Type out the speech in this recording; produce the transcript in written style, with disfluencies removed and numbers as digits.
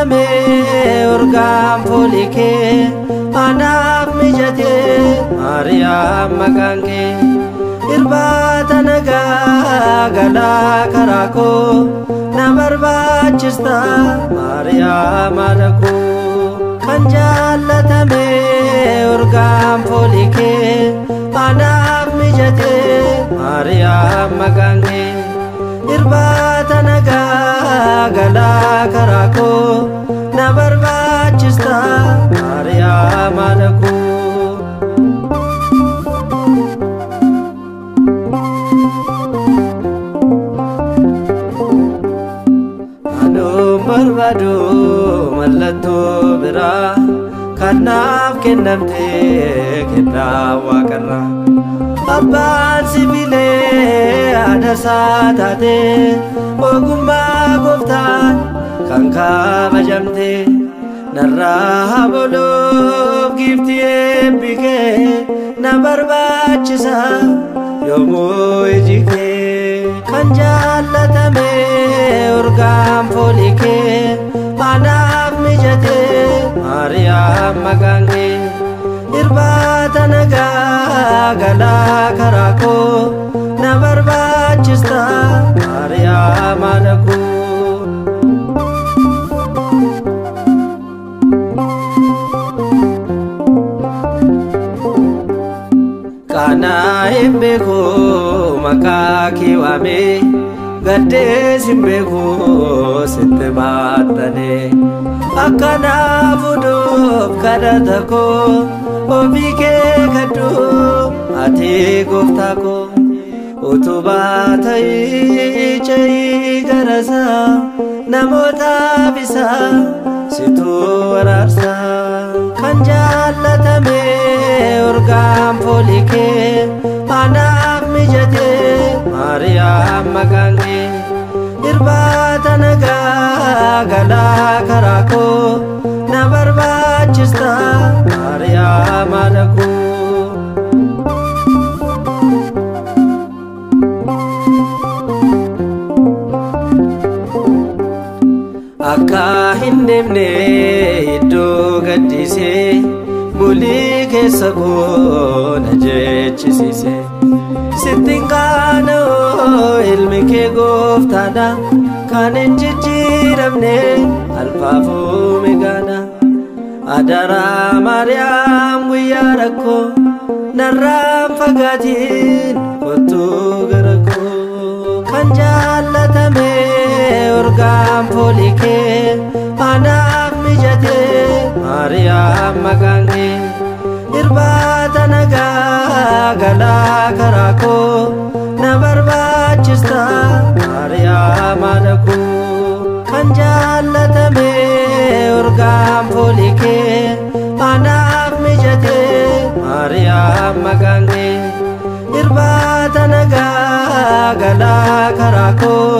jaallatame urgaan foolii kee anaaf mijatee Maariyaam maqaan kee irbaata nagaa galaa karaa koo na barbaachista Maariyaam haadha koo kan jaallatame urgaan foolii kee anaaf mijatee Maariyaam maqaan kee irbaata nagaa galaa karaa koo na barbaachista Maariyaam haadha koo. Anuun barbaadu mallattoo biraa kanaaf kennamte kennaa waaqarraa. Abbaan sibiilee haadha isaa taate ogummaa gooftaan kan kabajamte narraa boluuf giiftii eebbi kee na barbaachisa yoomuu iji kee kan jaallatame urgaan foolii kee anaaf mijatee Maariyaam maqaan kee irbaata nagaa galaa karaa koo na barbaachista Maariyaam haadha koo. Qaanaa hin beeku maqaa kee waamee gaddees hin beeku sitti maxxanee akkanaaf fuudhuuf kadhata koo ofii kee kadhu ati gooftaa koo utubaa ta'ii ce'ii garasaa namootaaf isaa situ waraabsa kan jaallatame urgaan foolii kee anaaf mijatee Maariyaam maqaan kee irbaata nagaa galaa karaa koo na barbaachista Maariyaam haadha koo. Akka hin deemne iddoo gaddisee bulii keessa koo na jechisiise. Sittiin qaana'oo ilmi kee gooftaadha kan hin jijjiiramne alfaaf omeegaadha. Adaraa Maariyaam guyyaa rakkoo narraan fagaatiin kottuu gara koo kan jaallatame urgaan foolii kee anaaf mijatee Maariyaam maqaan kee irbaata nagaa galaa karaa koo na barbaachista Maariyaam haadha koo kan jaallatame urgaan foolii kee anaaf mijatee Maariyaam maqaan kee irbaata nagaa galaa karaa koo